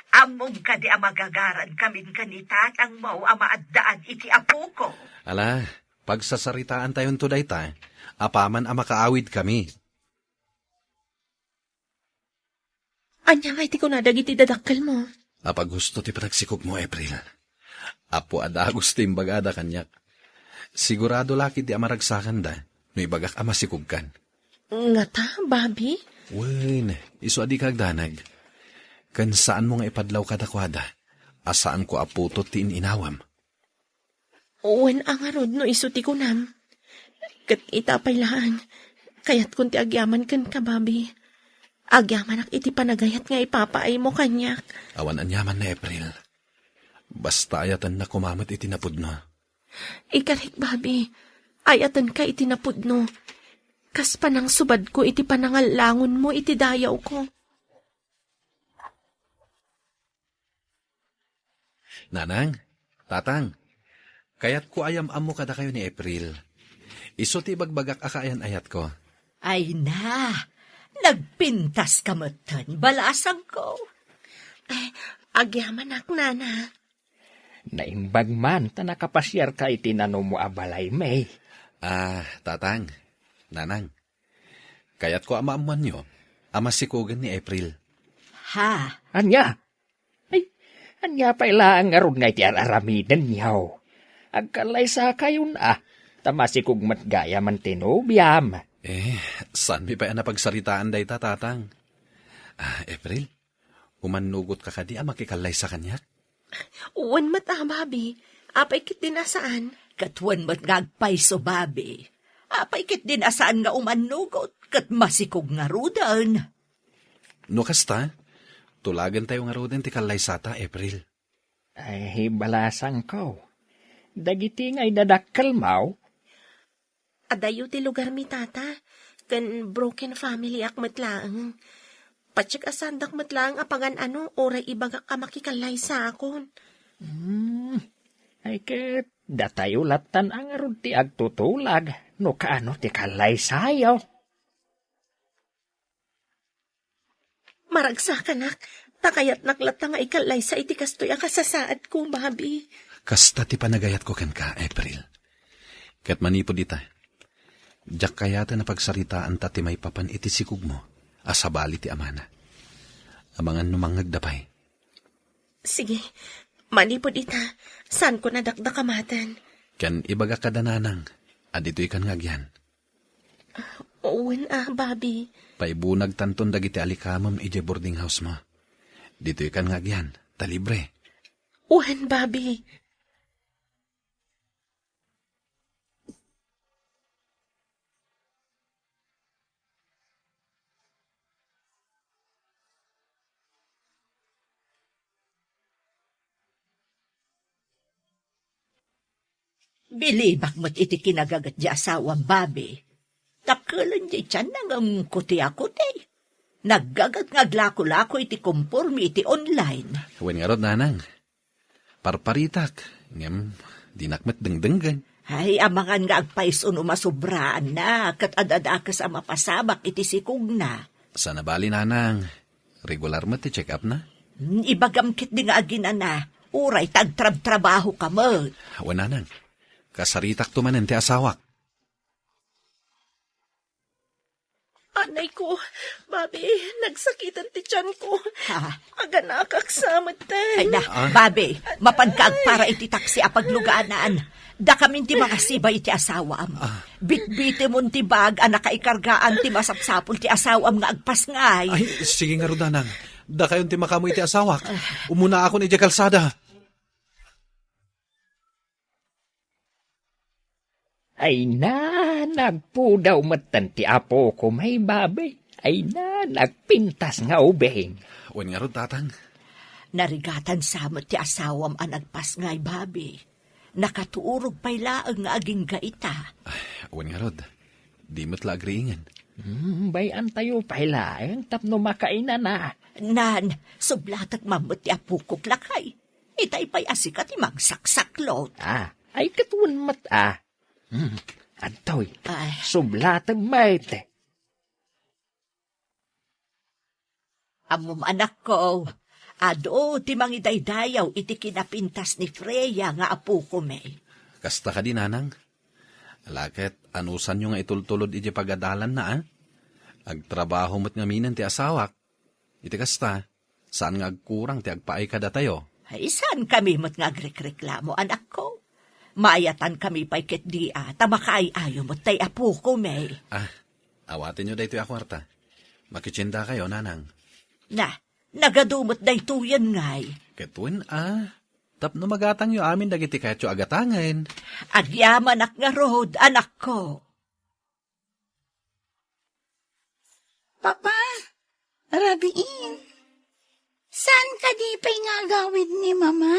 Ammom kadi a magagarankamin ken ni tatangmo a maaddaan iti apoko? Ala, pagsasaritaantayonto dayta, apaman a makaawidkami. Ania ngay ti kuna dagiti dadakkelmo? Apay gusto ti panagsikogmo, April? Apo a dagus ti imbagada kaniak. Sigurado la ketdi a maragsakanda no ibagak a masikogkan. Ngata, Bobby? Wen, isu a dika agdanag. Ken saanmo nga ipadlaw kadakuada a saanko a putot ti in-inawam. Wen a ngarud no isu ti kunam. Ket ita pay laeng, kayatkon ti agyaman kenka, Bobby. Agyamanak iti panagayat nga ipapaaymo kaniak. Awan aniaman ni April. Basta ayatenna koma met iti napudno. Ikarik, Bobby. Ayatenka iti napudno. Kas panangsubadko iti panangallangonmo iti dayawko. Nanang, Tatang, kayatko a iyam-ammo kadakayo ni April. Isu ti ibagbagak a kaayan-ayatko. Ay na, nagpintaska metten, balasangko. Ay, agyamanak, Nana. Naimbag man ta nakapasiarka iti nanumo a balay, May. Ah, Tatang, Nanang, kayatko a maammoanyo a masikogen ni April. Ha? Ania? Ay, ania pay laeng ngarud nga iti ar-aramidenyo? Agkallaysakayon a, ta masikog met gayamen ti nobiam. Eh, saanmi pay a napagsaritaan dayta, Tatang. Ah, April, umannugotka kadi a makikallaysa kaniak? Wen met a, Bobby. Apay ketdin a saan? Ket wen met nga agpayso, Bobby. Apay ketdin a saan nga umannugot ket masikog ngaruden? No kasta, tulagentayo ngaruden ti kallaysata, April. Ay, balasangko. Dagiti nga idadakkelmo, Adayo ti lugarmi, Tata, ken broken family-ak met laeng. Patiek a saandak met laeng a pagan-ano, uray ibagak a makikallaysaakon. Hmm. Ay ket, datayo lattan a ngarud ti agtutulag no kaano ti kallaysayo. Maragsakanak, ta kayatnak latta nga ikallaysa iti kastoy a kasasaadko, Bobby. Kasta ti panagayatko kenka, April. Ket manipud ita, diak kayaten a pagsaritaanta ti maipapan iti sikugmo a sabali ti amana. Amangan no mangngegda pay. Sige, manipud ita, saanko nadakdakamaten. Ken ibagak kada nanang, a ditoykan nga agyan. Wen a, Bobby. Paibunagtanton dagiti alikamem idiay boarding house mo. Ditoykan nga agyan, ta libre. Wen, Bobby. Bilibak met iti kinagaget ti asawam, Bobby. Dakkel ti tianna ngem kuti-kuti. Naggaget nga aglakolako iti kompormi iti online. Wen ngarud, nanang. Parparitak, ngem dinak met dengdenggen. Ay, amangan nga agpayso no masobraanna, ket ad-adakes a mapasabak iti sikugna. Saan a bali, nanang. Regular met ti check-up na? Hmm, ibagam ketdi nga aginana, uray ta agtrabtrabahoka met. Wen, nanang. Kasaritakto manen ti asawak. Anay ko, Bobby, nagsakiten ti tianko. Ha? Aganakak sa met. Ay na, Ah. Bobby, mapanka agpara iti taksi a pagluganan. Dakamin ti mangasibay iti asawam. Ah. Bitbitemon ti bag a nakaikargaan ti masapsapul ti asawam nga agpasngay. Ay, sige ngarud, nanang. Dakayon ti makaammo iti asawak. Umunaakon idiay kalsada. Ay na, nagpudaw metten ti apok, Bobby. Ay na, nagpintas nga ubing. Wen ngarud, tatang. Narigatan sa met ti asawam a nagpasngay, Bobby. Nakaturog pay laeng nga agingga ita. Ay, wen ngarud, di met la agriingen. Hmm, bay-antayo pay laeng tapno makainana. Nan, sublatek man met ti apokok, lakay. Itay pay a sika ti magsaksaklot. Ah, ay ket wen met a. Hmm, adtoy. Ay. Sublatek met. Ammom, anakko, adu ti mangidaydayaw iti kinapintas ni Freya nga apokon. Kasta kadi, nanang? Ala ket, anusanyo nga itultulod idiay pagadalanna, a? Agtrabaho met ngaminen ti asawak. Iti kasta, saan nga agkurang ti agpaay kadatayo. Ay, saankami met nga agrekreklamo, anakko. Maayatankami pay ketdi a, ta makaay-ayo met tay apokon. Ah, awatenyo daytoy a kuarta. Makitiendakayo, nanang. Na, nagadu met daytoyen, ngay. Ket wen a, tapno magatangyo amin dagiti kayatyo a gatangen. Agyamanak ngarud, anakko. Papa, rabiin. Saan kadi pay nga agawid ni Mama?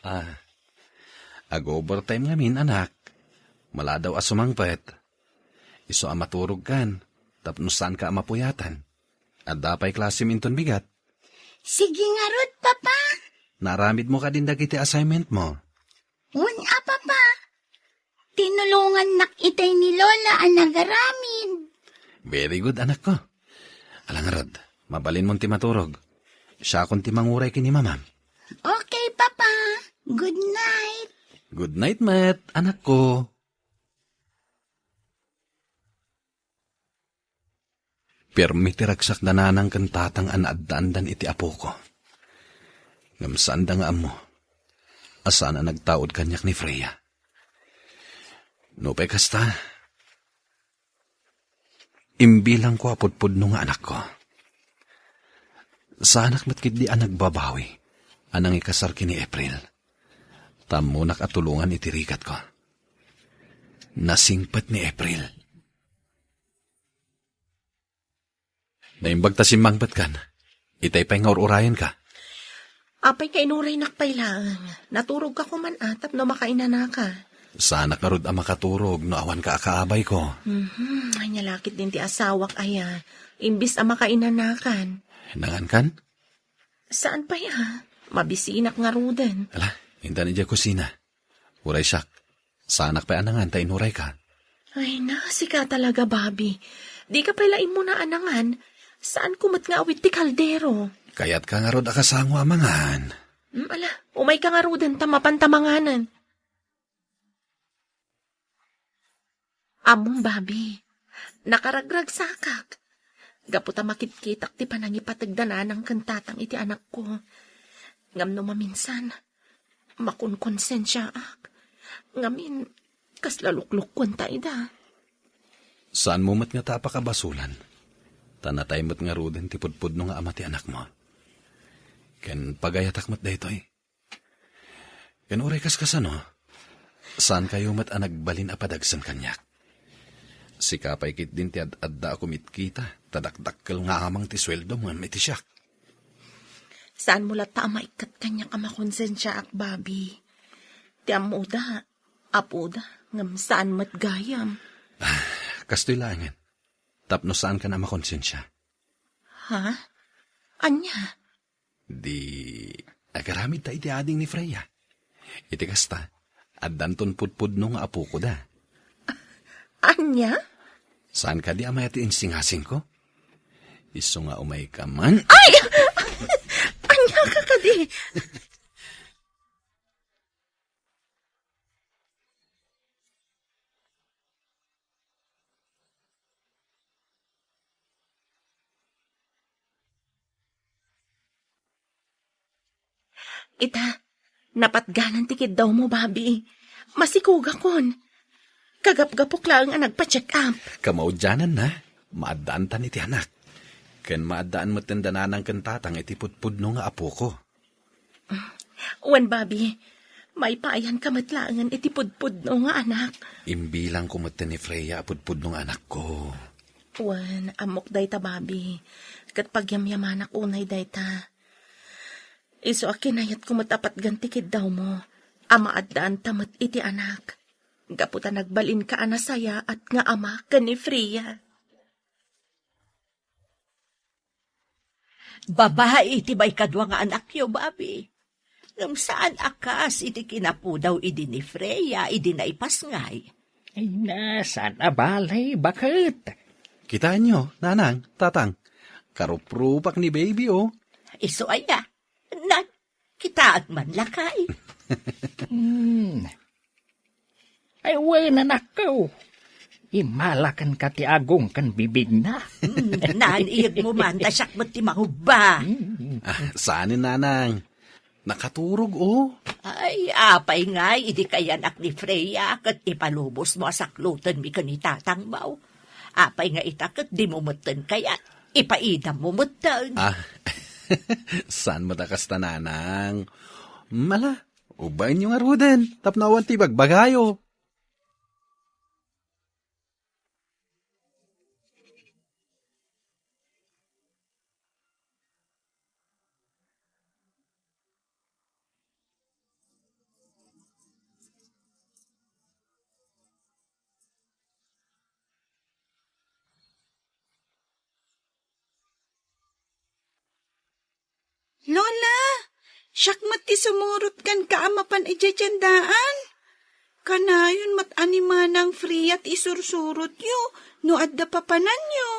Ah, ag-overtime ngamin, anak. Maladaw a sumangpet. Isu a maturogkan, tapno saanka a mapuyatan. Adda pay klasem inton bigat. Sige ngarud, Papa. Naaramidmo kadin dagiti assignment mo? Wen a, Papa. Tinulongannak itay ni Lola a nagaramid. Very good, anakko. Ala ngarud, mabalinmon ti maturog. Siakon ti manguray ken ni Mamam. Okay, Papa. Good night. Good night met, anakko. Pirmi ti ragsak da nanang ken tatang a naaddaandan iti apoko. Ngem saanda nga ammo a saan a nagtaud kaniak ni Freya. Nupay kasta, imbilangko a pudpudno nga anakko. Saanak met ketdi a nagbabawi a nangikasar ken ni April. Ta ammonak a tulongan iti rigatko. Nasingpet ni April. Naimbag ta simmangpetkan. Itay pay nga ur-urayenka. Apay, kainuraynak pay laeng. Naturogka koma a tapno makainanaka. Saanak ngarud a makaturog no awanka a kaabayko. Mhm, ania la ketdin ti asawak aya, imbis a makainanakan. Nangankan? Saan pay a, mabisinak ngaruden. Ala, intan idiay kusina. Uray siak, saanak pay a nangan ta inurayka. Ay na, sika talaga, Bobby. Dika pay la immuna a nangan. Saanko met nga awit ti kaldero. Kayatka ngarud a kasango a mangan. Mm, ala, umayka ngaruden ta mapanta manganen. Ammom, Bobby, nakaragragsakak. Gapu ta makitkitak ti panangipateg da nanang ken tatang iti anakko. Ngem no maminsan, makonkonsensiaak. Ngamin, kasla luklukuenta ida. Saanmo met ngata a pakabasolan. Ta natay met ngaruden ti pudpudno nga ama ti anakmo. Ken pagayatak met daytoy. Ken uray kaskasano, saankayo met a nagbalin a padagsen kaniak. Sika pay ketdin ti ad-adda a kumitkita, ta dakdakkel nga amang ti sueldom ngem iti siak. Saanmo latta a maikkat kaniak a makonsensiaak, Bobby. Ti ammoda, apoda, ngem saan met gayam. Ah, kastoy laengen. Tapno saankan a makonsensia. Ha? Ania? Di, agaramidta iti ading ni Freya. Iti kasta, addanton pudpudno nga apoko da. Ania? Saan kadi a mayat ti insingasingko? Isu nga umayka man. Ay! Ania ka kadi? Ita, napatganan ti kiddawmo, Bobby. Masikugakon. Kagapgapok laeng a nagpa-check up. Kamaudiananna, maaddaantan iti anak. Ken maaddaan metten da nanang ken tatang iti pudpudno nga apoko. Wen, Bobby, maipaayanka met laengen iti pudpudno nga anak. Imbilangko metten ni Freya a pudpudno nga anakko. Wen, ammok dayta, Bobby. Ket pagyamyamanak unay dayta. Isu a kinayatko met a patgan ti kiddawmo, a maaddaanta met iti anak. Gapu ta nagbalinka a nasayaat nga ama ken ni Freya. Babai ti maikadua nga anakyo, Bobby. Ngem saan a kas iti kinapudaw idi ni Freya idi naipasngay. Ay na, saan a balay, baket? Kitaenyo, nanang, tatang, karuprupak ni baby, oh. Isu aya? Nan, kitaak man lakay. Hmm. Ay, wen, anakko. Imalakenka ti agong ken bibigna. Hmm, naan iyegmo man, ta siak met ti mangubba. Hmm. Ah, saanen, nanang. Nakaturog, oh. Ay, apay ngay, idi kayanak ni Freya, ket ipalubosmo a saklotenmi ken ni tatangmo. Apay nga ita ket dimo metten kayat, ipaidammo metten. Ah, saan met a kasta, nanang? Mala, ubbaenyo ngaruden, tapno awan ti ibagbagayo. Lola, siak met ti sumurot kenka a mapan idiay tiendaan. Kanayon met a ni Manang Freya ti isursurotyo no adda papananyo.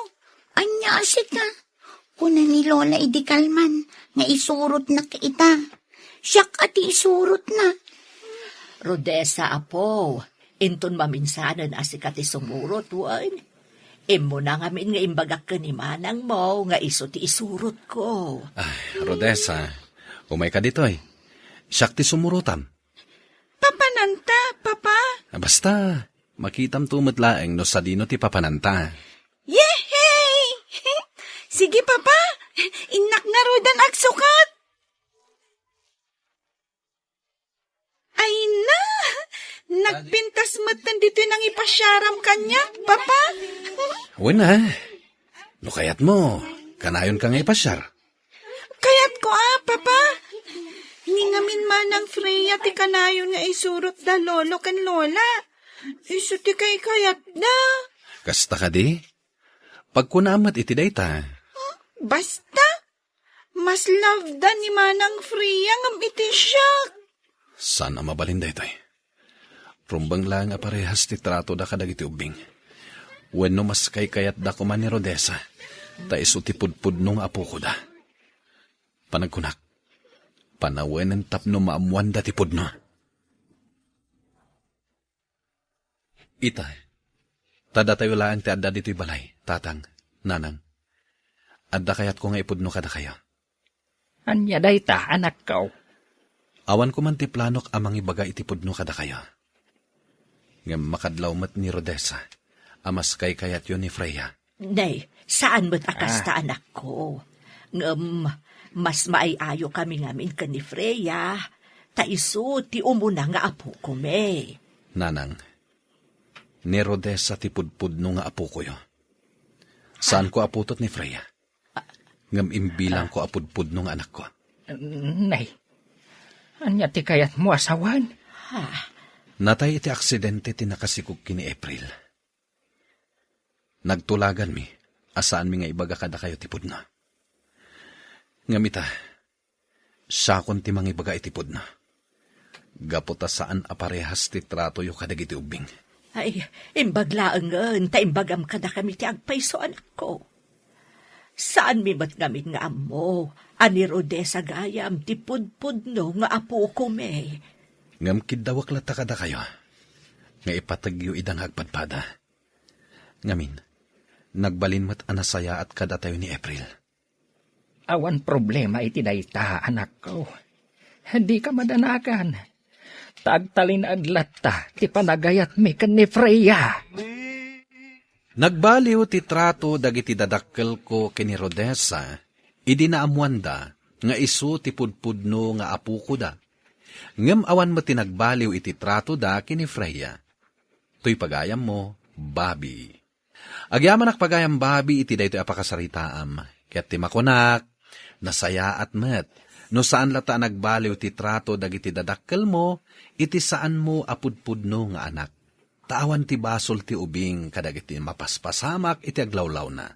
Ania a sika? Kuna ni Lola idi kalman nga isurotnak ita. Siak a ti isurotna. Rodessa, apo, inton maminsanen a sika ti sumurot, wen? Immuna ngamin nga imbagak ken ni manangmo nga isu ti isurotko. Ay, Rodessa, umayka ditoy. Siak ti sumurotam. Papananta, Papa? Ah, basta, makitamto met laeng no sadino ti papananta. Yehey! Sige, Papa. Innak ngaruden agsukat. Ay na! Nagpintas metten ditoy nangipasiaram kaniak, Papa. Wen a. No kayatmo, kanayonka nga ipasiar. Kayatko a, Papa. Ni ngamin, Manang Freya, ti kanayon nga isurot da lolo ken lola. Isu ti kaykayatda. Kasta kadi? Pagkunam met iti dayta. Basta, mas love da ni Manang Freya ngem iti siak. Saan a mabalin daytoy? Rumbeng laeng a parehas ti tratoda kadagiti ubbing. Wenno mas kaykayatda koma ni Rodessa, ta isu ti pudpudno nga apokoda. Panagkunak, panawenen tapno maammoanda ti pudno. Ita, ta datayo laeng ti adda ditoy balay, tatang, nanang. Adda kayatko nga ipudno kadakayo. Ania dayta, anakko? Awan ko man ti planok a mangibaga iti pudno kadakayo. Ngem makadlaw met ni Rodessa a mas kaykayatyo ni Freya. Nay, saan met a kasta, Ah. anakko. Ngem, mas maay-ayo kami ngamin ken ni Freya, ta isu ti umuna nga apokome. Nanang, ni Rodessa ti pudpudno nga apokoyo. Saanko a putot ni Freya. Ngem imbilangko a pudpudno nga anakko. Nay, ania ti kayatmo a sawen? Natay iti aksidente ti nakasikog ken ni April. Nagtulaganmi a saanmi nga ibaga kadakayo ti pudno. Ngem ita, siakon ti mangibaga iti pudno. Gapu ta saan a parehas ti tratoyo kadagiti ubbing. Ay, imbag laengen ta imbagam kadakami ti agpayso, anakko. Saanmi met ngamin nga ammo a ni Rodessa gayam ti pudpudno nga apokome. Ngem kiddawek latta kadakayo nga ipategyo ida nga agpadpada. Ngamin, nagbalin met a nasayaat kadatayo ni April. Awan problema iti dayta, anakko. Dika madanagan. Ta agtalinaed latta ti panagayatmi ken ni Freya. Nagbaliw ti trato dagiti dadakkelko ken ni Rodessa idi naammoanda nga isu ti pudpudno nga apokoda. Ngem awan met ti nagbaliw iti tratoda ken ni Freya. Toy pagayammo, Bobby. Agyamanak pagayam, Bobby, iti daytoy a pakasaritaam, ket ti makunak, nasayaat met. No saan latta a nagbaliw ti trato dagiti dadakkelmo iti saanmo a pudpudno nga anak. Ta awan ti basol ti ubing kadagiti mapaspasamak iti aglawlawna.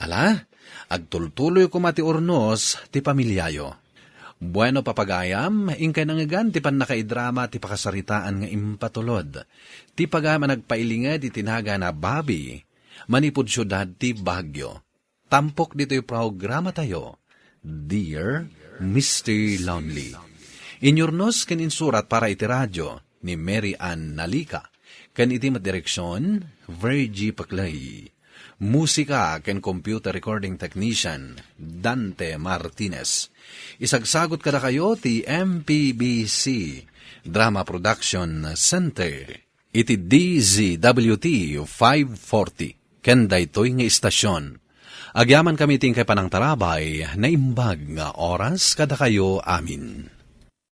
Ala, agtultuloy koma ti urnos ti pamiliayo. Bueno, papagayam, inkay nangngegan ti pannakaidrama ti pakasaritaan nga impatulod. Ti pagayam a nagpailinged iti nagan a Bobby, manipud siudad ti Baguio. Tampok ditoy programatayo, Dear Mister Lonely. Inyurnos ken insurat para iti radio ni Mary Ann Nalica, ken iti met direksion, Virgie Paclay. Musika ken computer recording technician, Dante Martinez. Isagsagut kadakayo ti M P B C Drama Production Center iti D Z W T five forty, ken daytoy nga istasion. Agyamankami iti inkay panangtarabay, naimbag nga oras kadakayo amin.